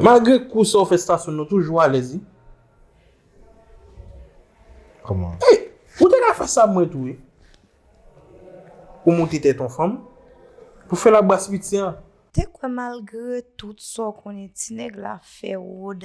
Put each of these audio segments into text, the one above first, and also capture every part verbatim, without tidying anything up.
Malgre kou sa w fè Stasyon, nou toujou alèz, wi. Kòman? Ey, ou te ka fè sa mwen tou, wi. Ou moute tèt yon fanm pou fè labras piti an. Te kwè malgre tout sa w konnen ti nèg la fè Rod.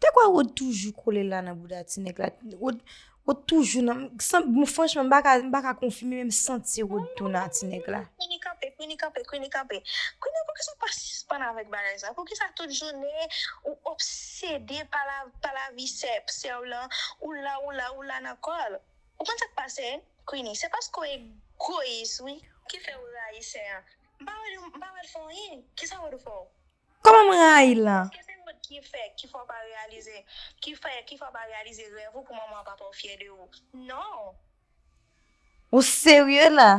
Te kwè Rod toujou kole la nan bouda ti nèg la. Rod, Rod toujou nan, san, bon, franchman, m pa ka, m pa ka konfime, men m santi Rod tou nan ti nèg la. Queenie kanpe, Queenie kanpe, Queenie kanpe. Queenie, poukisa w pa sispann avèk bagay sa? Poukisa tout jounen ou obsede pa la, pa lavi sè, sè w lan, ou la, ou la, ou la nan kò l? Ou konn sa k pase, Queenie? Se paske w egoyis, wi, ki fè w rayi sè an. M pa wè l, m pa wè l fè anyen. Kisa Rod fè w? Kòman m rayi l lan? Èske se Rod ki fè, ki fè w pa reyalize, ki fè, ki fè w pa reyalize rèv ou pou manman an papa w fyè de ou? Non. Ou serye la?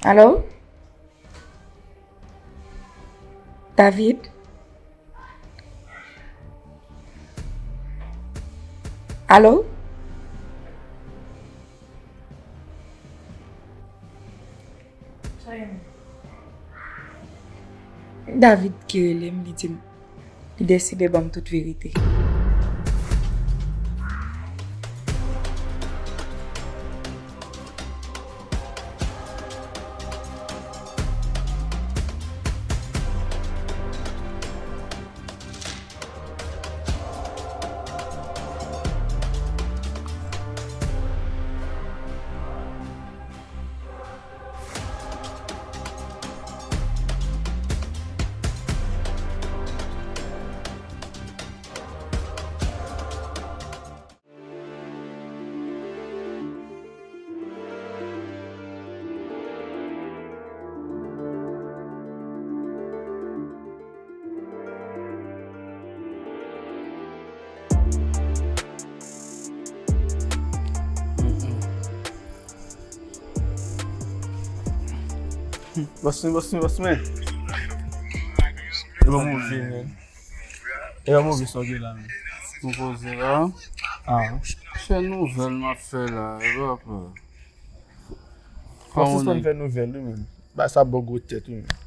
Alo? David? Alo? David ki rele m, li di m li deside ban m tout verite. Bòs mwen, bòs mwen, bòs mwen. E pa move, men. E pa move sa w gen la, men. Ou poze la? Ah. Se nouvèl m ap fè la, e pa pè. Fò w sispann fè nouvèl, wi, men. Ba sa bò gwo tèt, wi, men.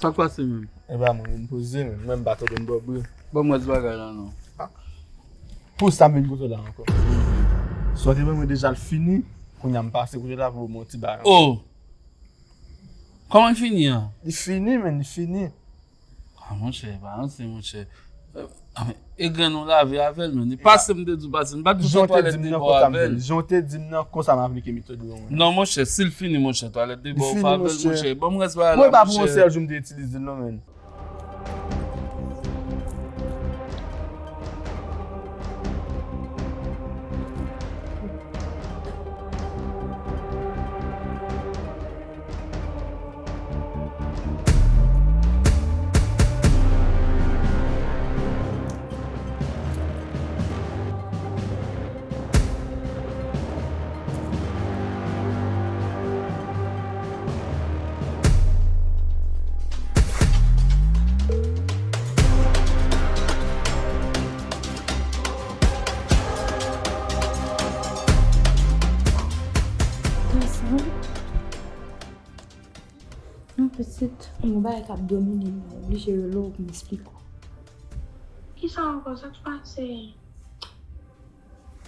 Sa k pase menm? E pa mwen, m poze, men. Mwen, m pa tande m bò bre. Ban m wè ti bagay la, non. Pou sa m vin kote w la ankò. Sa w te ban mwen deja l fini, kounye a m pase kote w la pou ban w ti bagay ankò. Oh! Kòman l fini an? Li fini, men, li fini. Ah, monchè, pa anse, monchè. Eh, ah, men, e grenn ou lave avè l, men. Li pase m te di w pase, m pa t di w fè twalèt de bò avè l. Jan w te di m nan, konsa m aplike metòd ou an, mwen. Non, monchè, si l fini, monchè, twalèt de bò ou fè avè l, monchè. Ban m rès bagay la, monchè. Mwen pa pou yon sèl jou m te itilize l, non, men. Tanzan. Non, pitit, yon bagay k ap domine m, mwen oblije rele w pou m eksplike w. Kisa ankò? Sa k pase?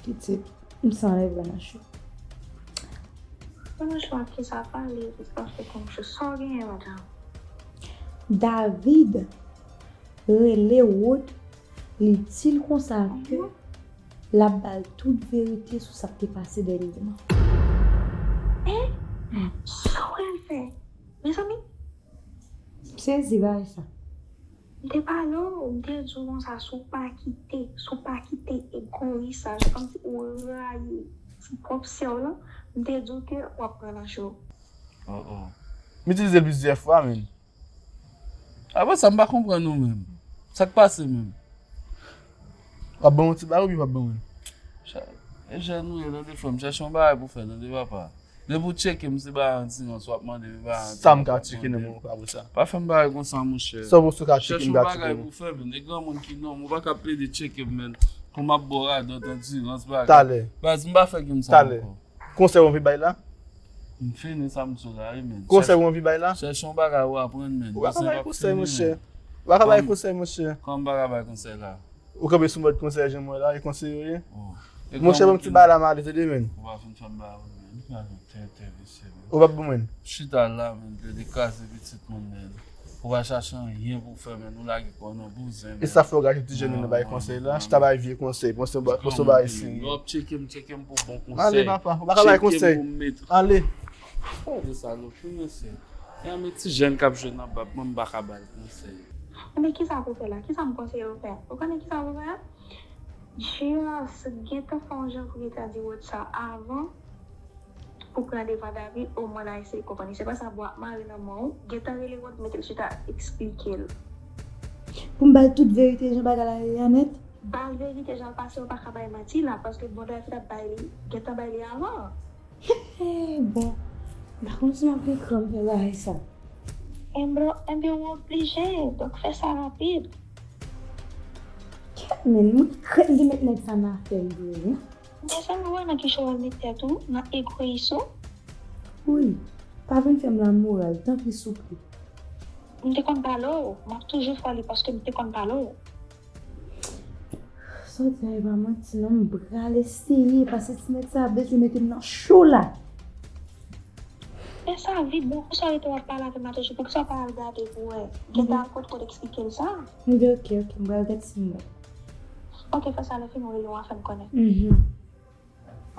Pitit, m san lè vre nan cho. Mwen nan cho ak kisa? Pale, pitit, pa fè kòm cho. Sa w genyen, madanm? David rele Rod, li di l konsa ke l ap ba l tout verite sou sa k te pase dènyèman. Hein? Sa w pral fè? Mezanmi, m sezi bagay sa. M te pale w, m te di w konsa, si w pa kite, si w pa kite egoyis sa, jan kòmsi ou rayi ti pwòp sè w lan, m te di w ke w ap pran nan cho. Oh, oh. M itilize l plizyè fwa, men. Apre sa, m pa konprann ou menm. Sa k pase menm? W ap ban m yon ti bagay oubyen w ap ban mwen? Cha-, e jèn ou ye, tande frè m, chèche yon bagay pou fè, tande papa. Depi w tcheke m, se bagay an silans w ap mande m, e bagay an silans w ap mande m. Sa m ka tcheke nan men w, pa pou sa. Pa fè m bagay konsa, monchè. Sa w ka tcheke m, m ka tcheke w. Chèche yon bagay pou fè, men. E granmoun ki nonm, ou pa ka plede tcheke m, men. Pou m ap ba w radòt an silans, bagay. Talè. Baz, m pa fè gen m sa ankò. Talè. Konsèy w anvi bay la? M fini sa m sou la, wi, men. Konsèy w anvi bay la? Chèche yon bagay ou aprann, men. Ou pa ka bay konsèy, monchè. Ou pa ka bay konsèy, monchè. Kòman m pa ka bay konsèy la? Ou kanpe sou mòd konsèy jan mwen la, e konsèy ou ye? Oh. Monchè, ban m ti bagay la m ale, tande, men. Ou pa fin fè m bagay ou, men. Ou pa fin tètè visye, men. Ou p ap ban mwen? Chita la, men, plede kraze pitit moun, men. Ou pa chache anyen pou fè, men. Ou lage kò w nan bouzen, men. E sa fè w gade ti jèn nan bay konsèy la? Chita bay vye konsèy, panse w ba, panse w bay serye. Yo ap tcheke m, tcheke m pou bon konsèy. Ale, papa, ou pa ka bay konsèy. Tcheke m pou m met. Ale. Oh, de salopi, mesye. E a met ti jèn k ap jwe nan bab mwen, m pa ka ba l konsèy. Men kisa pou fè la? Kisa m konseye w fè? Ou konnen kisa pou fè? Just gentan fè yon jan pou gentan di Rod sa avan pou pran devan David, omwen l a eseye konprann li. Se pa sa bwa ap mare nan men w. Gentan rele Rod, mete l chita, eksplike l. Pou m ba l tout verite, jan bagay la ye a nèt? Ba l verite, jan l pase, ou pa ka bay manti la, paske bon David ap bay li, gentan bay li avan. Bon, m pa konn si m ap gen kran fè bagay sa. Enben, enben, ou oblije, donk fè sa rapid. Kèt, men, mwen krèt m te met nèg sa nan afè m vre, wi. Desann, ou wè nan ki cho w al met tèt ou, nan egoyis ou? Wi, pa vin fè m lamoral, tanpri, souple. M te konn pale w, m ap toujou fè li paske m te konn pale w. Sa w di a, e pa manti non, m pral eseye, paske ti nèg sa ap bezwen mete m nan cho la. Fè sa vit, bon, pou sa rete w ap pale avè m la toujou, poukisa w pa al gade pou wè? Gentan al kot kote eksplike l sa? Ebyen, ok, ok, m pral gade si m wè. Ok, fè sa, lè fini w rele m, w a fè m konnen. Mhm.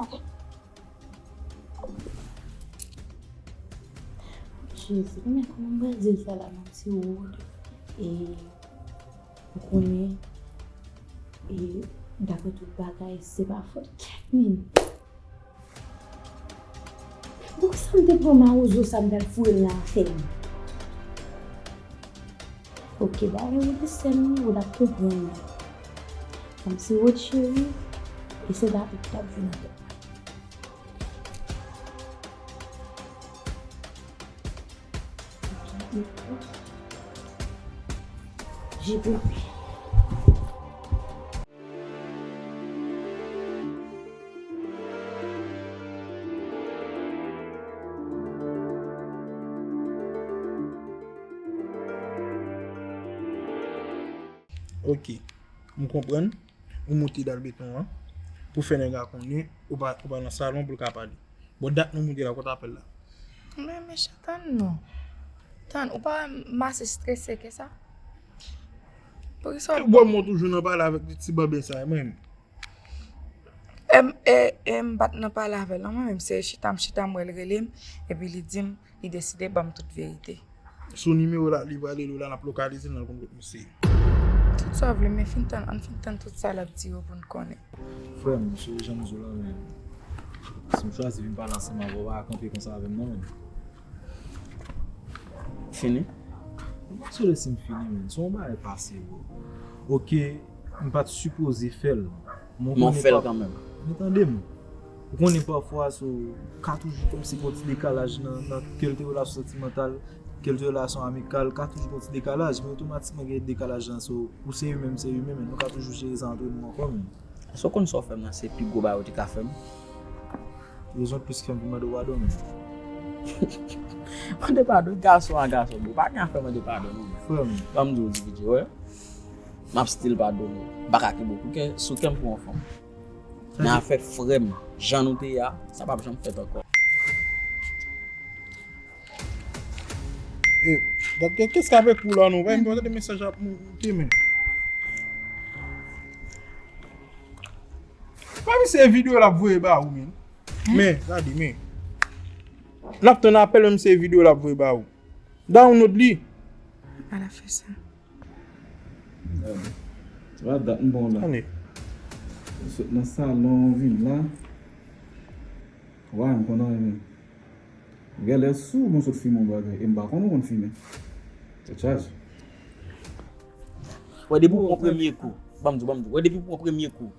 Ok. Jezi, men kòman m pral di l sa la, manti Rod? E, ou konnen, e, daprè tout bagay, se pa fòt Kèt, men. Donk, sa m te pran mawozo sa, m t al foure l nan afè m. Ok, dayè, ou te sèl wi, ou t ap konprann mwen. Kòmsi Rod cheri, e se David ki t ap jwe nan tèt mwen. Jipou. Ok, m konprann. Ou moute dal beton an pou fè nèg la konnen ou pa, ou pa nan salon pou l ka pale. Bon, dat nou moute la, kote apèl la? Men, mechan, tann non. Tann, ou pa wè m ase strese ke sa? Poukisa w... Ou wè mwen toujou nan pale avèk ti banben sa, mwen menm. Em, e, e, m pa t nan pale avè l non, mwen menm, se chita m chita, m wè l rele m, epi li di m, li deside ban m tout verite. Sou nimewo la, li pral rele w la, n ap lokalize l, n al konn kot misye ye. Tout sa w vle, men fin tann, ann fin tann tout sa l ap di yo pou n konnen. Frè m, se jan m di w la, men si m chwazi vin pale ansanm avè w, pa kanpe konsa avè m non, men. Fini? M pa sou lè si m fini, men se yon bagay pase, bro. Ok, m pa t sipoze fè l. Men w fè l kanmenm. Men tande m. Ou konnen pafwa, so, ou ka toujou kòmsi gen yon ti dekalaj nan, nan kèlte relasyon santimantal, kèlte relasyon amikal, ka toujou gen yon ti dekalaj, men otomatikman gen dekalaj lan, so, ou se imen, m se imen, men nou ka toujou jere sa antre nou ankò, men. Èske w konn sa w fè m lan, se pi gwo bagay ou te ka fè m? Rezon plis ki fè m vin mande w padon, men. Mande padon, gason a gason, bro. Pa gen afè mande padon, non, men. Frè m. Ban m di w, D J, wè. M ap still padone w. M pa ka kenbe w pou kè, sou kè m pou yon fanm. Men afè frè m, jan nou te ye a, sa p ap janm fèt ankò. E, dat kè, kès k ap ekri w la non? Bay m tande mesaj ap monte, men. Pa misye videyo l ap voye ba ou, men. Men, gade, men. L ap tann apèl, men misye videyo l ap voye ba ou. Download li. Al a fè sa. Gade. Se pa dat m ba w la. Ane. Ou sot nan salon, w vin la. Wa, m konn anyen menm. Ou genlè sou, bon, sot fimen yon bagay. E m pa konn ou konn fimen. Tèt chaje. Wè, depi w pran premye kou, ban m di w, ban m di w, wè, depi w pran premye kou,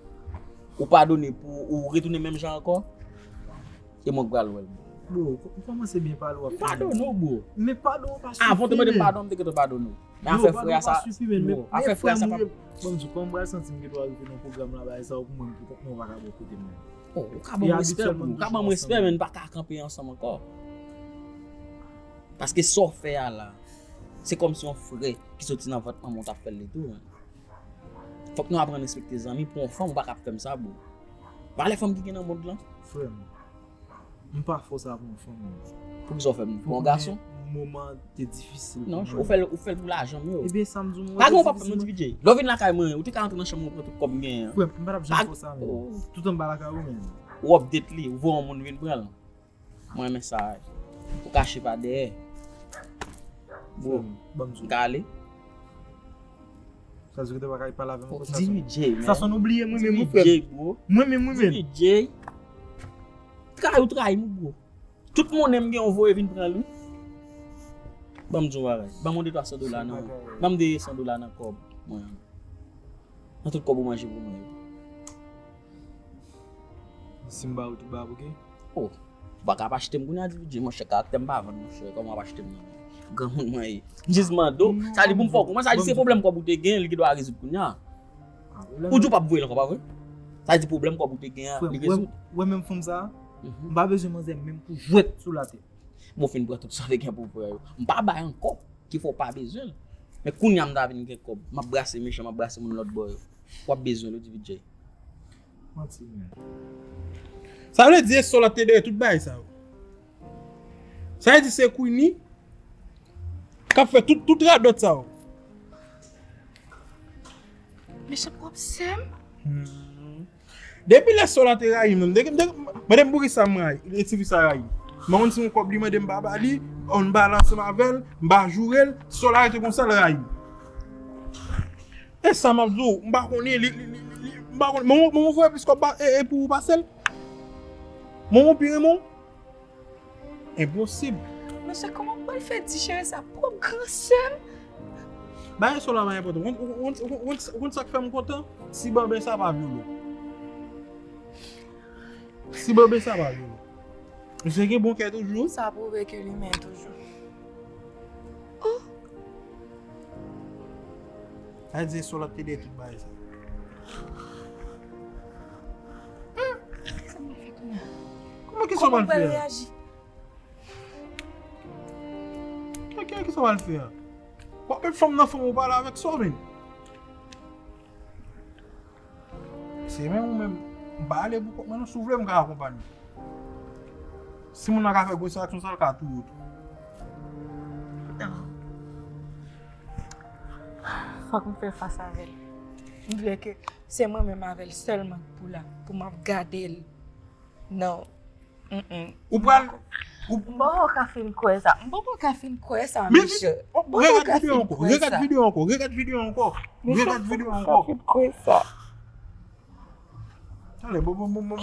ou padone pou ou retounen menm jan ankò, e mwen k pral wè l. Bro, ou kòmanse byen pale, w ap fini. M padone w, bro. Men padon an pa sifi, men. Avan w te mande m padon, m te gentan padone w. Men afè frè a sa, bro, afè frè a sa pa. Ban m di w, kòman m pral santi m gentan rive nan pwogram la, bagay sa yo pou mwen, m pou kont mwen, ou pa ka bò kote m menm. Oh, ou ka ban m respè, bro. Ou ka ban m respè, men n pa ka kanpe ansanm ankò. Paske sa w fè a la, se kòmsi yon frè ki soti nan vant manman w t ap fè l li tou, men. Fòk nou aprann respekte zanmi. Pou yon fanm, ou pa ka ap fè m sa, bro. Valè fanm ki gen nan mond lan. Frè m, m pa fè w sa pou yon fanm, non. Poukisa w fè m? Pou yon gason? Moman te difisil pou mwen. Non, ou fè l, ou fè l pou lajan m yo. Ebyen, sa m di w, moman te difisil. Pa gen yon pap fè m non, D J J. Lè w vin lakay mwen, ou te ka antre nan chanm mwen, pran tout kòb m genyen an. Frè m, m pa t ap janm fè w sa, men. Toutan m pa lakay ou, men. Ou update li, ou voye yon moun vin pran l. Mwen renmen sa. Ou kache pa dèyè. Bro, m ka ale? Sa di kote pa ka pale avè m ankò, sa son. D J, man. Sa son, nou bliye mwen menm, wi, frè m. D J, bro. Mwen menm, wi, men. D J. Trayi ou trayi m, bro. Tout monnen m gen, ou voye vin pran l, wi. Ban m di yon bagay. Ban m yon de twa san dola nan, ban m de san dola nan kòb mwen an. Nan tout kòb ou manje pou mwen yo. Si m ba ou tout bagay, ok? Oh, ou pa ka ap achte m kounye a, D J, monchè, karaktè m pa vann, monchè, kòman w ap achte m nan men granmoun mwen ye? M jis mande w, sa di pou m fè w konprann, sa di se pwoblèm kòb ou te gen, li gen dwa rezoud kounye a. Ou di w p ap voye l ankò, pa vre? Sa di pwoblèm kòb ou te gen an, li rezoud. Wè menm fanm sa, m pa bezwen manzè menm pou jwèt sou latè. Bon, fin pran tout sa w te gen pou pran yo. M pa bay ankò, ki fè w pa bezwen l. Men kounye a m ta vin gen kòb, m ap brase mechan, m ap brase moun lòt bò yo. W ap bezwen l, wi, D J. Manti, men. Sa vle di Esola te dèyè tout bagay sa yo. Sa vle di se Queenie k ap fè tout, tout radòt sa yo. Mechan pwòp sè m. Hmm. Depi lè Sola te rayi m, m te, m te, mande m poukisa m rayi, e tifi sa rayi m. M pa konn si yon kòb li mande m pa ba li, ou m pa al ansanm avè l, m pa joure l, Sola rete konsa l rayi m. E sa m ap di w, m pa konnen, li, li, li, li, li, m pa konnen. Manman, manman voye plis kòb pa, e, e pou ou pase l? Manman pi renmen w? Enposib. Mesye, kòman m pral fè di cheri sa pwòp gran sè m? Bagay sa la pa enpòtan. Ou konn, ou konn, ou konn, ou konn, ou konn sa k fè m kontan? Si banben sa pa vyole w. Si banben sa pa vyole w. Misye gen bon kè toujou. Sa pwouve ke l imen toujou. Oh! Sa vle di Sola te dèyè tout bagay sa. Kisa m ap fè kounye a? Kòman kisa w pral fè a? Kòman m pral reyaji? Kè, kè, kisa w pral fè a? W ap met fanm nan fanm ou pale avèk sa w menm. Se menm ou menm, m pa ale pou kont mwen non, si w vle m ka akonpanye w. Si moun nan ka fè gwo aksyon sa, l ka touye w tou. Fòk m fè fas avè l. M vle ke se mwen menm avè l sèlman k pou la, pou m ap gade l. Non. Mm, mm. Ou pral, ou... M poko ka fin kwè sa. M poko ka fin kwè sa, Michel. M poko ka fin kwè sa. Regad videyo ankò, regad videyo ankò, regad videyo ankò. Michel, m poko ka fin kwè sa. Tande, bon, bon, bon,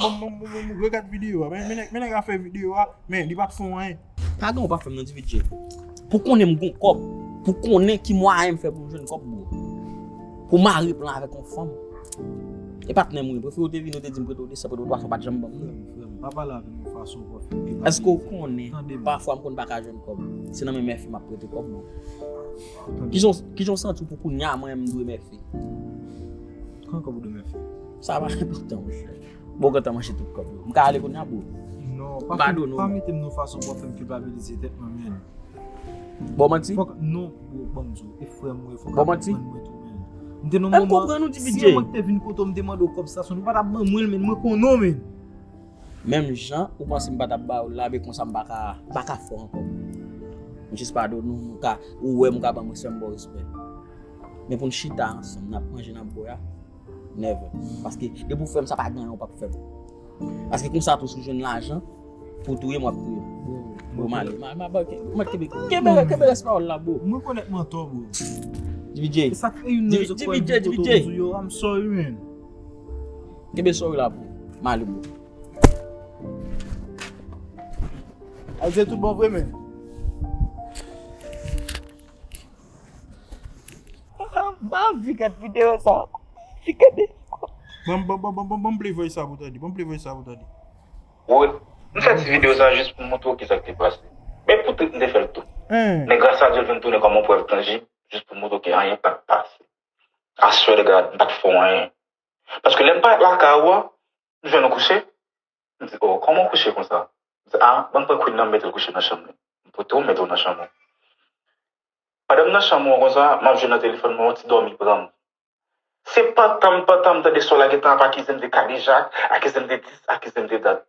regad videyo a. Men, men nèg, men nèg a fè videyo a, men li pa t fè anyen. Pa gen ou pa fè m non, D J. Pou konnen m gon kòb, pou konnen ki mwayen m fè pou m jwenn kòb, bro. Pou mare plan avèk yon fanm. E patnè m wi, prefere w te vini, w te di m prete w de san, prete w twa san, w pa t janm ban m non. Frè m, frè m, pa pale avè m yon fason pou w fè m. Èske w konnen, pafwa m konn pa ka jwenn kòb, se nan men mèfi m ap prete kòb, bro. Kijan, kijan w santi w pou kounye a, mwen menm m dwe mèfi? Kòman kòb ou dwe mèfi? Sa pa enpòtan, monchè. Bon, gentan manje tout kòb yo. M ka ale kounye a, bro? Non, pa mete m nan fason pou w ap fè m kilpabilize tèt mwen, men. Bon manti? Fòk, non, bro, ban m di w, e frè m ou ye, fòk w konprann mwen tou, men. M te nan moman, si se mwen ki te vin kote w, m te mande w kòb stasyon, ou pa t ap ban mwen l, men mwen konnen w, men. Menm jan ou panse m pa t ap ba ou l la, men konsa m pa ka, m pa ka fè w ankò. M jis padone w, m ka, ou wè m ka ban mwen sè m ba w respè. Men pou n chita ansanm, n ap manje, n ap bwè a, never. Paske depi w fè m sa, pa gen anyen w p ap fè m. Paske konsa tou, si w jwenn lajan pou w touye m, w ap touye m. Bro, m ale. M a, m a, m a, kenbe, kenbe, kenbe rès pawòl la, bro. M rekonèt mwen antò, bro. D B J. E sa k fè youn nan rezon pou mwen vin kote w, m di w, yo, I'm sorry, man. Kenbe sorry la, bro. M ale, bro. Al di tout bon vre, men. M pa anvi gad videyo sa ankò. M anvi gade ankò. Ban m, ban m, ban m, ban m, ban m play voice sa pou w tande. Ban m play voice sa pou w tande. Wood, m fè ti videyo sa jis pou m montre w kisa k te pase. Men pou trip m te fè l tou. Men gras a Dye l vin tounen kòm yon prèv tanjib, jis pou m montre w ke anyen pa t pase. I swear to God, m pa t fè w anyen. Paske lè m parèt lakay ou a, m jwenn ou kouche. M di, oh, kòman w kouche konsa? M di, ah, ban m pran Queen nan, m mete l kouche nan chanm li. M pote w, m mete w nan chanm ou. Pandan m nan chanm ou an konsa, m ap jwe nan telefòn mwen, yon ti dòmi pran m. Se pantan m, pantan m tande sò la gentan ap akize m de kadejak, akize m de dis, akize m de dat.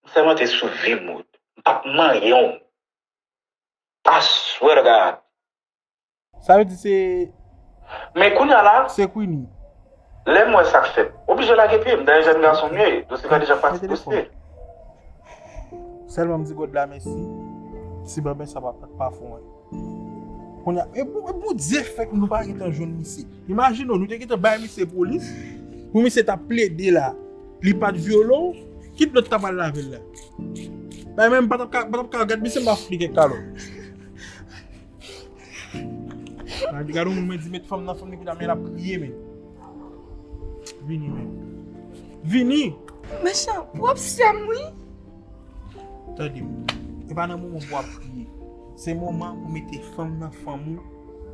M sèlman te sou vi m, Wood. M p ap manyen w. I swear to God. Sa vle di se. Men kounye a la, se Queenie. Lè m wè sa k fèt, oblije lage pye m. Dayè, jèn gason m ye. Dosye kadejak pati dosye. Sèlman m di God la mèsi. Si bèbè sa pa, pa fè w anyen. Kounye a, e Bon-, e Bondye fè ke nou pa gentan jwenn misye. Imajine w, nou te gentan bay misye polis, pou misye t ap plede la. Li pa t vyole w, ki dlo t ta pral lave l la? Bay menm pa t ap ka, pa t ap ka gad misye, m pa fouti kèk kalòt. Gade, gade yon moun mwen di met fanm nan fanm li pi la, men l ap kriye, men. Vini, men. Vini! Mechan, pwòp sè m, wi. Tande m. E pa nan moman pou w ap kriye. Se moman pou mete fanm nan fanm ou,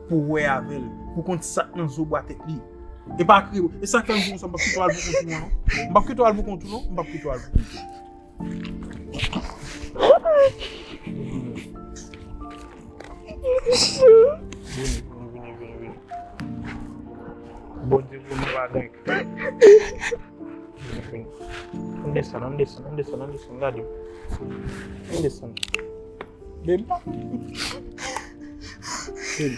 pou w wè avè l, pou konn sa k nan zo bwa tèt li. E pa kriye. E sa k fè m di w konsa, m p ap kite w al pou kont ou non. M p ap kite w al pou kont ou non. M p ap kite w al pou kont ou. Vini, vini, vini, vini, vini. Bondye pou nou pa gen. Ann desann, ann desann, ann desann, ann desann, gade. Ann desann. Baby. Baby.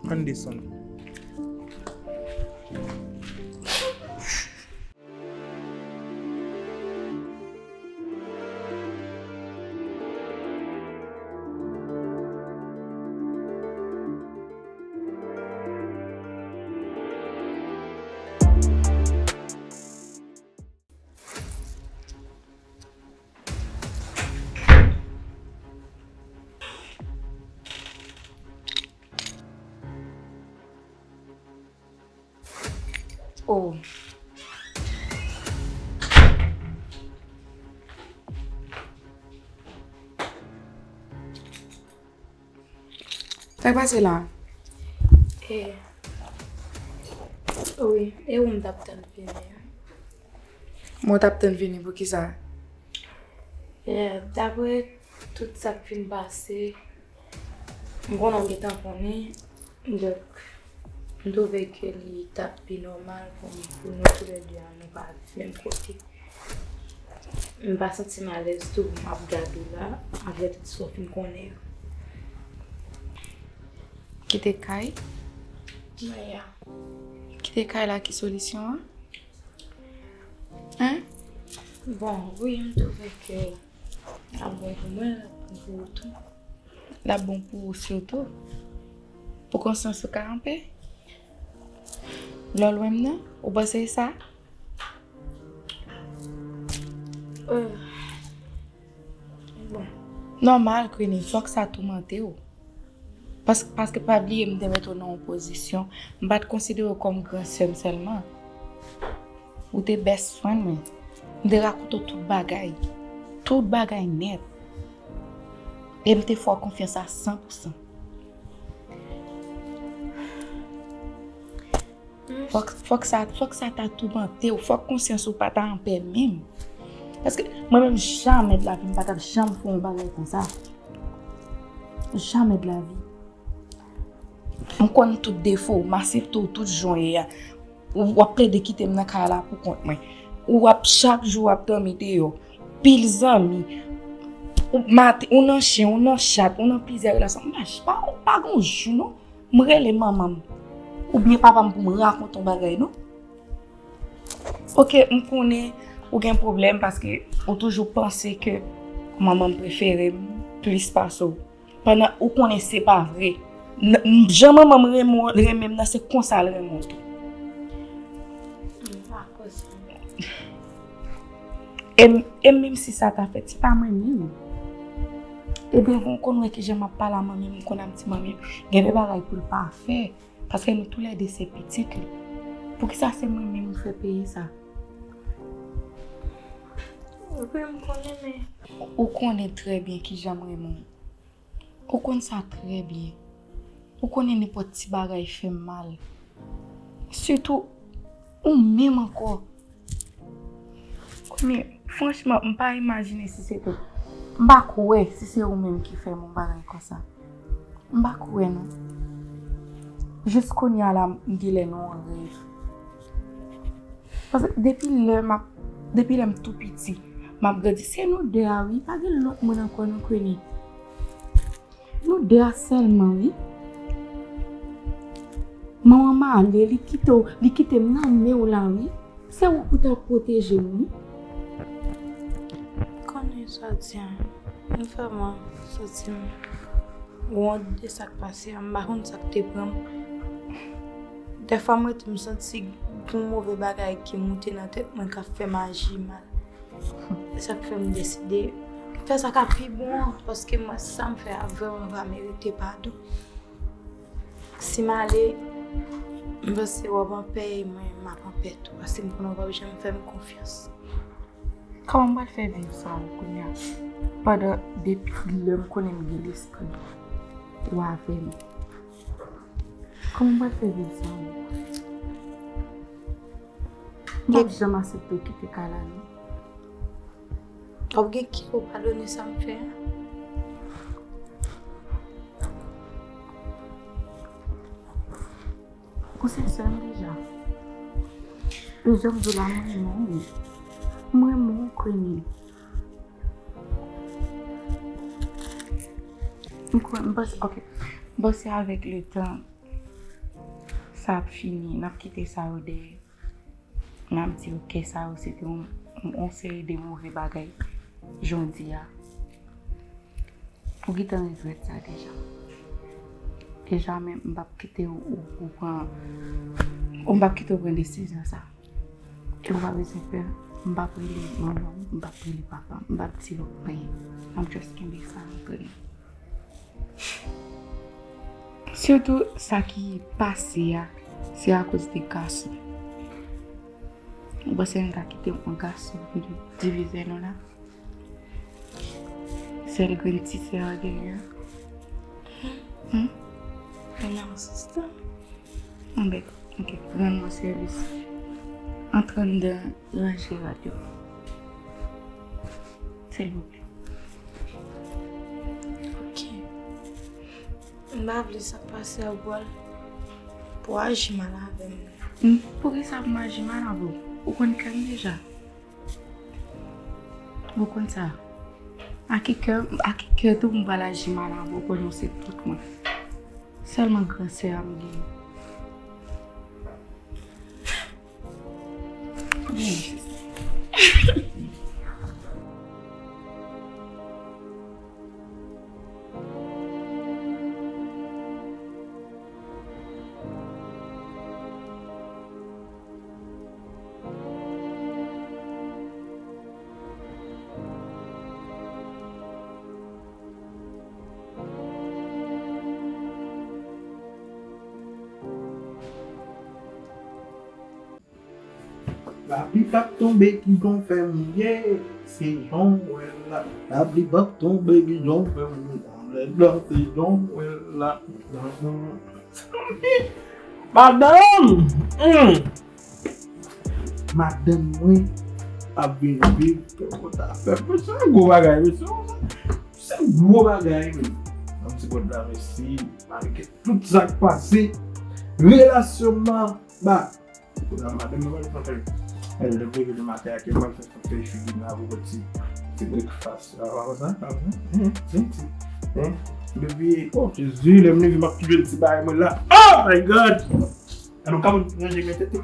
Ann desann. Oh. Sa k pase la? E, wi, e ou m t ap tann vini an. Mwen t ap tann vini poukisa? E, dapre tout sa k fin pase, m konnen w gentan konnen, donk, m twouve ke li t ap pi nòmal pou, pou nou toulède a, nou pa viv menm kote. M pa santi m alèz tou pou m ap gade w la, apre tout sa w fin konnen yo. Kite kay? Maya. Kite kay la, ki solisyon an? Hein? Bon, wi, m twouve ke l ap bon pou mwen, l ap bon pou ou tou. L ap bon pou ou sitou. Pou konsyans ou ka anpè. Lè w lwen m nan, ou panse e sa? Euh, bon. Nòmal, Queenie, fòk sa toumante w. Pas-, paske pa bliye, m te mete w nan yon pozisyon, m pa t konsidere w kòm gran sè m sèlman. Ou te best friend mwen. M te rakonte w tout bagay. Tout bagay nèt. E m te fè w konfyans a san pou san. Fòk, fòk sa, fòk sa ta toumante w, fòk konsyans ou pa ta anpè menm. Paske mwen menm, jamè de lavi m pa t ap janm fè yon bagay konsa. Jamè de lavi. M konn tout defo w, m aksepte w tout jan w ye a. Ou w ap plede kite m nan kay la pou kont mwen. Ou ap chak jou w ap dòmi deyò. Pil zanmi. Ou maten, ou nan chen, ou nan chat, ou nan plizyè relasyon. M pa, pa, pa gon jou non. M rele manman m. Oubyen papa m pou m rakonte yon bagay non. Ok, m konnen ou gen pwoblèm paske ou toujou panse ke manman m prefere m plis pase w. Pandan ou konnen se pa vre. N- Jan manman m renmen w- renmen m nan, se konsa l renmen w tou. M pa koz. E m- e menm si sa ta fèt, se pa mwen menm. Ebyen, ou konn wè kijan m ap pale a manmi m, m konn ap di manmi m, gen de bagay pou l pa fè. Paske nou toulède se pitit li. Poukisa se mwen menm m fè peye sa? Wi, m konnen, men. Ou konnen trè byen kijan m renmen w. Ou konn sa trè byen. Ou konnen nenpòt ti bagay fè m mal. Sitou, ou menm ankò. Konnen, franchman, m pa imajine si se te. M pa kwè si se ou menm ki fè m yon bagay konsa. M pa kwè non. Jis kounye a la, m genlè nan yon rèv. Paske depi lè m ap, depi lè m tou piti, m ap grandi. Se nou de a wi, pa gen lòt moun ankò non, Queenie. Nou de a sèlman wi. Manman m ale, li kite w, li kite m nan men w la wi. Se ou pou ta pwoteje m wi. Konnen sa w di a, li fè mwen santi m wont de sa k pase a, m pa konn sa k te pran m. Dèfwa m rete m santi gon move bagay ki moute nan tèt mwen k ap fè m aji mal. Se sa k fè m deside fè sa k ap pi bon an, paske mwen sa m fè a vrèman pa merite padon. Si m ale, m panse w ap anpè e mwen m ap anpè tou, paske m konnen w p ap janm fè m konfyans. Kòman m pral fè viv san ou kounye a? Pandan depi lè m konnen m gen lespri ou avè m. Kòman m pral fè viv san ou? M p ap janm aksepte w kite kay la non. W ap gen kè pou w padone sa m fè a? Ou se sè m deja. E jan m di w la, mwen renmen w. Mwen renmen w, Queenie. M kwè, m panse, ok. M panse avèk letan, sa ap fini. N ap kite sa yo dèyè. N ap di, ok, sa yo se te yon, yon seri de move bagay jan w di a. Ou gentan regrèt sa deja. E jamè m p ap kite w, w, w pran, w m p ap kite w pran desizyon sa. E w pa bezwen pè, m p ap rele manman w, m p ap rele papa w, m p ap di yo anyen. M ap just kenbe sa antre nou. Sitou sa ki pase a, se akoz de gason. Ou panse m ka kite yon gason vin divize nou la? Sèl grenn ti sè a genyen. Hmm? Men non, sista. Anben, ok, rann mwen sèvis. Antre anndan ranje rad yo. Silvouplè. Ok. M pa vle sa k pase a, ou pral, pou w aji mal avè m. Hmm, poukisa pou m aji mal avè w? Ou konn kè m deja. Ou konn sa. A ki kè, a ki kè tou m pral aji mal avè w, konnen w se tout mwen. Sèlman gran sè a m gen. Lapli p ap tonbe, ki gon fè m ye, se jan w wè l la. Lapli p ap tonbe, ki jan w fè m ye, anlè blan, se jan w wè l la. Madanm! Hmm. Madanm mwen ap vin viv kòta fè. Mwen se yon gwo bagay, mwen se yon, se yon gwo bagay, men. ti bòd la, mèsi. Malgre tout sa k pase, relasyon m nan ba. Kounye a madanm mwen pral fè, lè m leve le maten a, ke mwen fè, fè figi m la pou ti, ti breakfast. A pa konsa, a pa konsa. Depi, oh Jezi, lè m leve m ap tou jwenn ti bagay mwen la. Oh my God! Alò, ka mwen ranje men tete.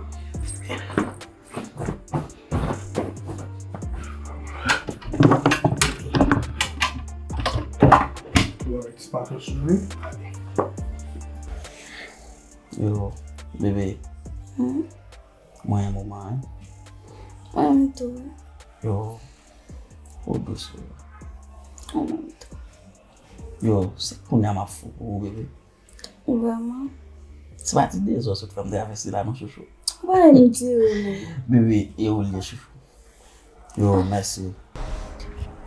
Yo, bebe. Hmm? Mwen renmen w, man. Mwen renmen tou. Yo, ou dous, wi. Mwen renmen tou. Yo, se kounye a m ap fou pou ou, bebe. Vrèman? Se pa ti dezòd sot fè m travèse la, non, chouchou. Wè, m di ou, non. Bebe, e ou l ye, chouchou. Yo, mèsi.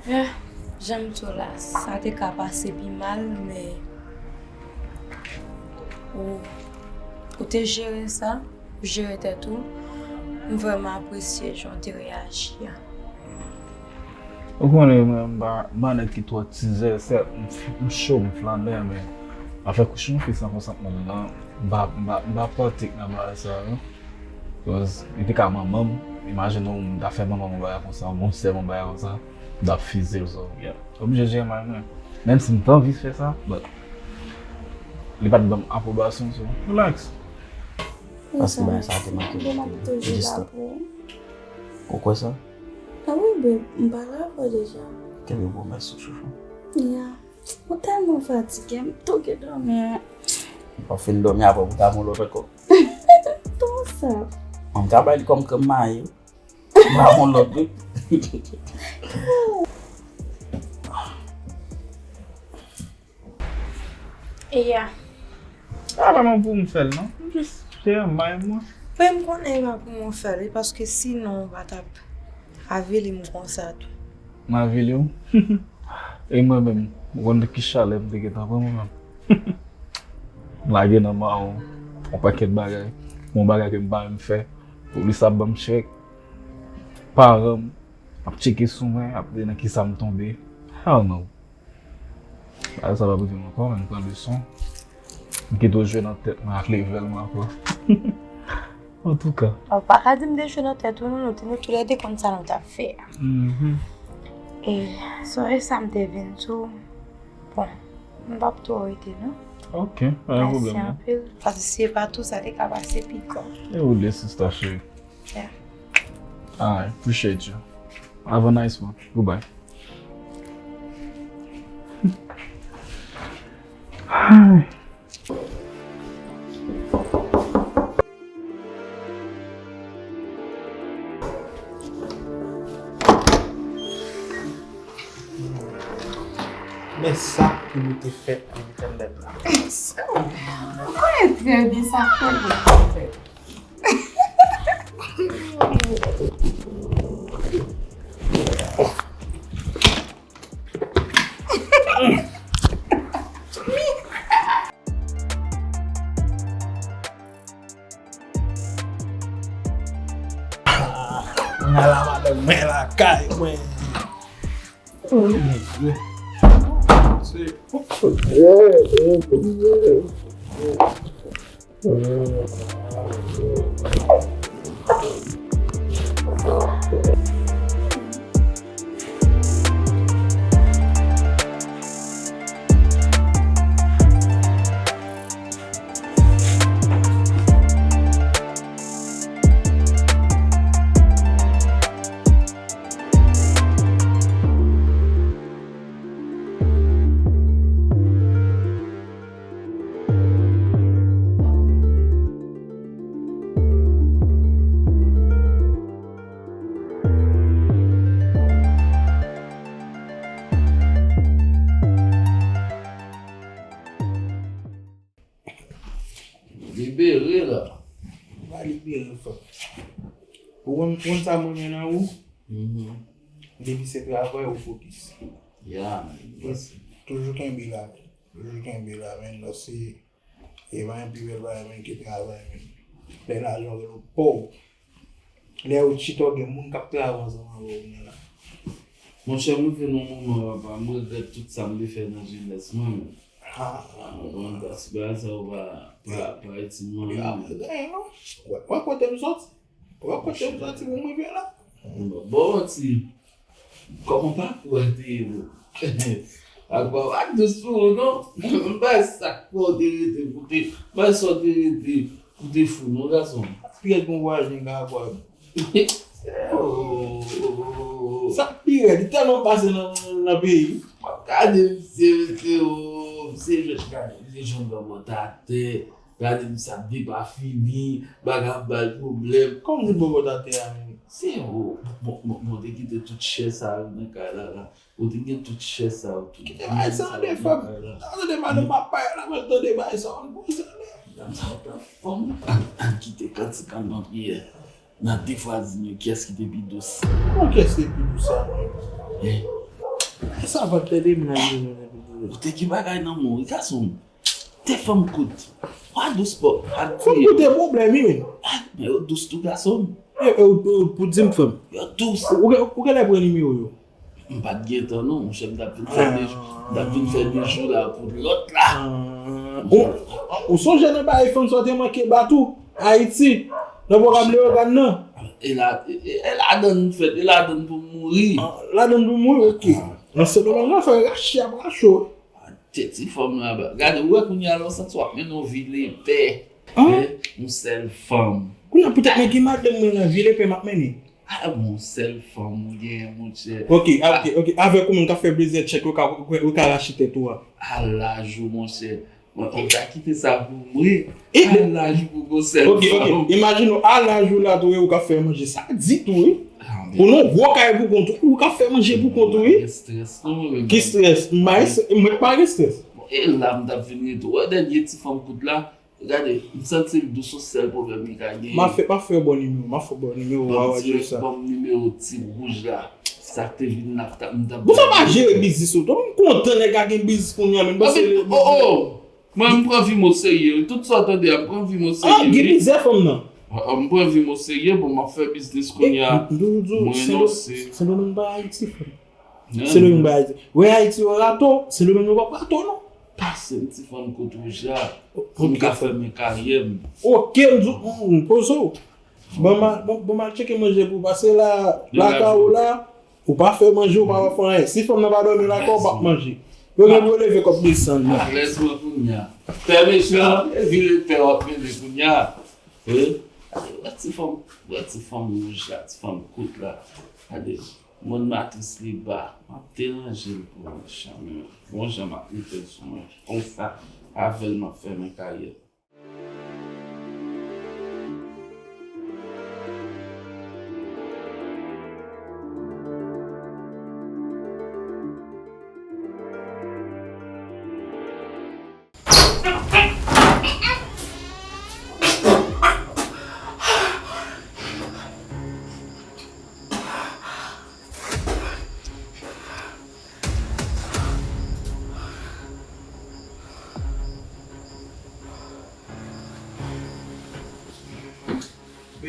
Eh, jan m di w la, sa te ka pase pi mal, men ou, ou te jere sa, ou jere tèt ou. M vrèman apresye jan w te reyaji a. Ou konnen, mwen, m pa, m pa nèg ki twò tizè, sèt, m f-, m cho, m flanè, men afè kouche yon fi san konsantman m nan, m pa, m pa, m pa pratik nan bagay sa, non. Cause li te ka manman m. Imajine w, m ta fè manman m yon bagay konsa, yon sè m yon bagay konsa, m t ap fize l, so, yeah. Oblije jere mal mwen. Menm si m t anvi fè sa, but li pa t ban m apwobasyon, so, relax. Paske bagay sa te manke m, m ap toujou la pou ou. Ou kwè sa? Ah wi, babe, m pale avè w deja. Kenbe pwomès ou, chouchou. Yeah. Ou tèlman fatige, m touke dòmi. W ap fin dòmi apre pou ta yon lòt ankò. Ton sa. Mwen, m ka bay li kòm krèm mayi, wi. M pa yon lòt, wi. Eya. A pa mwen pou m fè l, non. M jis fè may mwen. Wi, m konnen e pa pou mwen fè l, wi, paske sinon ou pa t ap avili m konsa tou. M avili w? E mwen menm, ou konn ki chalè m te gentan pran mwen menm. M lage nan men w yon pakèt bagay. Yon bagay ke m pa menm fè. Polis ap ban m chèk. Paran m ap tcheke sou mwen, ap gade nan kisa m tonbe. Hell no. Bagay sa p ap rive m ankò, men m pran leson. M kite w jwe nan tèt mwen ak levèl mwen ankò. Antouka. Ou pa ka di m te jwe nan tèt ou, non, nou te, nou toulède konn sa nou t ap fè a. Mhm. E, so, e sa m te vin di w. Bon, m p ap twò rete, non. Ok, pa gen pwoblèm, non. Mèsi anpil, paske si se pa tou, sa te ka pase pi grav. E ou le, sista cheri. Yeah. I appreciate you. Have a nice one. Goodbye. Ay. Men sa pou nou te fè entènèt la. Ou konnen trè byen sa fè pou nou fè. Mwen la madanm mwen lakay mwen. Libere la. Pa libere, frè. Ou konn, konn sa m renmen nan ou? Mhm. Depi se travay ou fokis. Yeah, man. Toujou kenbe la. Toujou kenbe la, men. Paske e pa gen pi bèl bagay, men, ke travay, men. Lè lajan rele w pòv. Lè ou chita, w gen moun k ap travay ansanm avè w kounye a la. Monchè, m rive nan yon moman, papa, m regrèt tout sa m te fè nan jenès mwen, men. Ah, bon, sa se pa sa, ou pa, pa, pa iti mwen. Yo ap fè ganyen, non. Wè, wè kote m soti. Wè kote m soti pou m rive la. Bon, bon, ti. Kòman pa kwè te ye, non? Ak pa, ak dous pou ou, non? M pa sa kwè ou te rete pou te, m pa sa ou te rete pou te fou, non, gason. Pi rèd gon vwazen ka kwè. Oh, oh, oh, oh. Sa pi rèd, li tèlman pase nan, nan peyi. Gade misye, mesye, oh, misye jwenn, gade, misye jwenn bòbòt atè. Gade misye ap depafini, bagay ap ba l pwoblèm. Kòman di bòbòt atè a menm? Se, oh, bon, bon, bon, te kite tout chè sa yo nan kay la, la. Ou te gen tout chè sa yo tou. Kite bagay sa an de fanm. Sa se de madanm pa pay la, mwen tande bagay sa an bon sa la. Madanm sa an fanm. An, an kite kantik an nan pyè. Nan defwa di nou kiyès ki te pi dous. Bon, kiyès ki te pi dous sa menm? Eh. Sa va tande m nan. Ou te gen bagay nan men w, wi gason. Te fanm kout. Pa dous pa. Fanm kout te pwoblèm, wi, men. Ah, men yo dous tou gason. E, e, ou, ou, pou di m fanm. Yo dous. Ou, ou, ou genlè pran nimewo yo? M pa t gen tan non, monchè, m t ap vin fè de jou, m t ap vin fè de jou la pou lòt la. Ah. Ou, ou sonje nan bagay fanm sa w te manke bat ou, Ayiti, nan pwogram Leyogàn nan? E la, e, e, e ladann m fèt, e ladann pou m mouri. Ah, ladann pou mouri, ok. Ah. Nan Sendomeng nan, fè rache ap rache w. Tèt ti fanm nan aba. Gade, ou wè kounye a la, w santi w ap mennen yon vi lepè. Hein? Eh, yon sèl fanm. Kounye a poutèt nèg ki madanm mwen nan vi lepè m ap mennen. Ah, bon, sèl fanm ou genyen, monchè. Ok, ah, ok, ok. Avèk ou menm k ap fè plizyè tchèk, ou ka, ou ka rache tèt ou a. A laj ou, monchè. Mwen, ou ka kite sa pou mwen. E a laj ou pou gon sèl fanm. Ok, ok. Imajine w, a laj ou la, tou, ou ka fè manje. Sa di tou, wi. Ah, men. Ou nan gwo kay pou kont ou, ou ka fè manje pou kont ou, wi. Mwen pa gen strès, non, mwen menm. Ki strès? M pa gen strès. Mwen pa gen strès. Bon, e la, m t ap vin rete. Ou wè dènye ti fanm kout la? Gade, m santi l dous, se sèl pwoblèm li ka genyen. M a fè, m a fè w bon nimewo, m a fè w bon nimewo, w a wè sa. Ban m nimewo ti wouj la. Sa k te vin la, m t ap, m t ap. Bon, sa pa jere biznis ou tou. M kontan nèg la gen biznis kounye a, men m panse. Oh, oh! Mwen, m pran vi m o serye, wi. Tout sa w tande a, m pran vi m o serye, wi. Ah, gen plizyè fanm nan. Ah, ah, m pran vi m o serye, bon, m ap fè biznis kounye a. M toujou di w, Sendomeng pa Ayiti, frè. Sendomeng pa Ayiti. Wè Ayiti yo rato, Sendomeng yo p ap rato, non. Pase m ti fanm kout wouj la, pou m ka fèmen karyè m. Ok, m di w, m poze w. Ban m al, ban, ban m al tcheke manje pou w, paske la, lakay ou la, ou pa fè manje, ou pa fè anyen. Si fanm nan pa dòmi lakay ou, ou p ap manje. Yo gen pou yo leve kòb desann nan. Alèz mwen kounye a. Pè mechan, e vire pè w ap mennen kounye a. Wi. Gade, wè ti fanm, wè ti fanm wouj la, ti fanm kout la. Gade, mòn matris li ba, m ap deranje l pou mechan, men bon jan m ap mete l sou mwen. Konsa, avè l m ap fèmen karyè.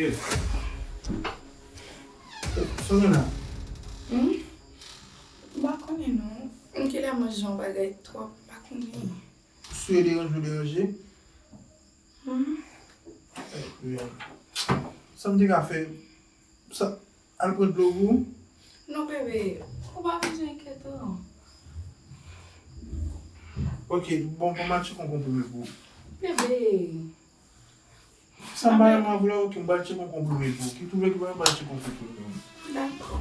Babe. Sa w gen la? Hmm? M pa konnen non. M genlè manje yon bagay twòp, m pa konnen. Si yo deranje w, deranje. Hmm. Sa m te ka fè? Sa, al pran dlo pou ou? Non, bebe, ou pa bezwen enkyete w. Ok, bon, bon, m al tcheke yon konprime pou ou. Bebe. Sa m pa renmen vre, ok, m pral tcheke yon konprime pou ou. Ki tou vle ki pa, m pral tcheke yon konprime. Dakò.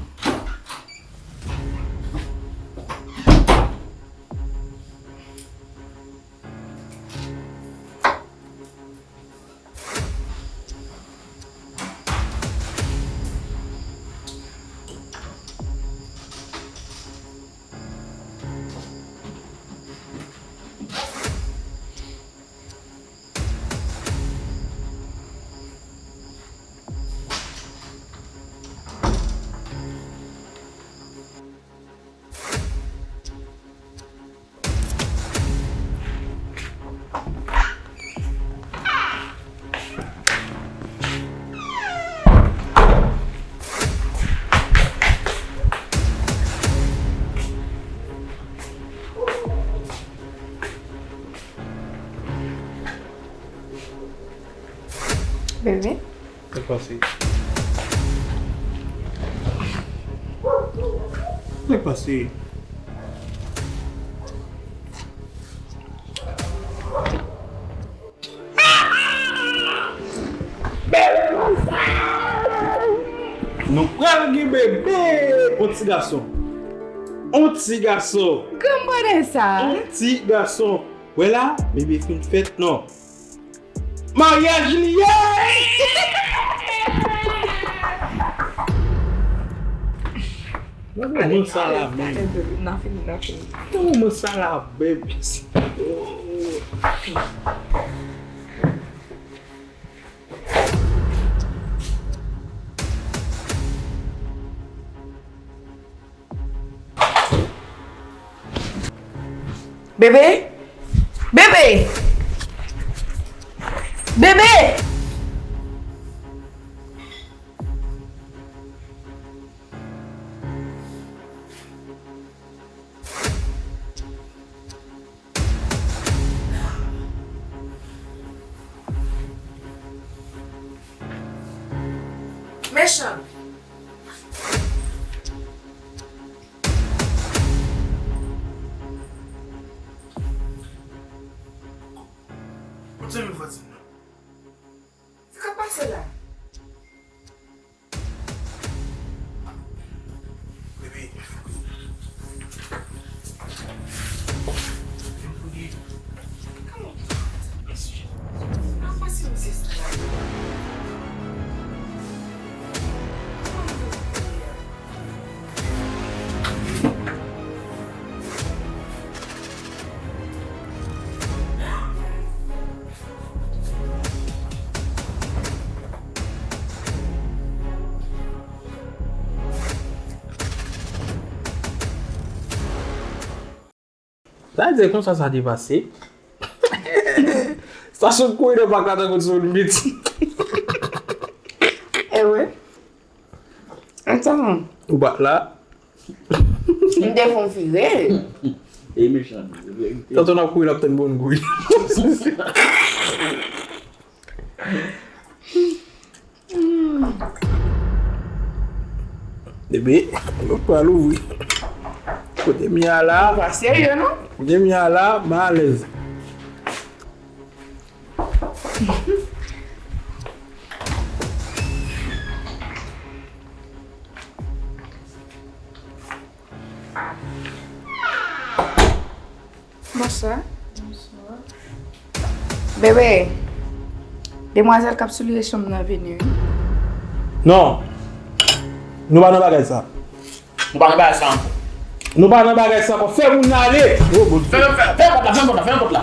Bebe. Sa k pase? Sa k pase? Nou pral gen bebe! On ti gason. On ti gason. Granm bòdè sa. On ti gason. Wè la, bebe fin fèt non. Maryaj li ye! Nan moman sa la menm. Nan fini, nan fini. Nan moman sa la menm. Bebe! Bebe! Bebe! Mechan! Kote m fò di m nan? Sa k ap pase la? Bebe. Kòman? Sa k ap pase misye sa la? Sa vle di konsa sa te pase. Sa sot kouri nan pak la tankou ti moun piti. Ewe. Antann. Ou pa t la. M te fon vire. E mechan, se verite. Tanto n ap kouri, n ap tann bon kouri. Bebe, nou pral ouvri. Kote m ye a la. Pa serye non. Kote m ye a la, m alèz. Bonswa. Bebe, demwazèl k ap soulye chanm nan vini wi. Non. Nou pa nan bagay sa. Nou pa nan bagay sa ankò. Nou pa nan bagay sa ankò. Fè moun nan ale. Oh, Bondye. Fè, fè, fè pòt la, fè pòt la, fè pòt la.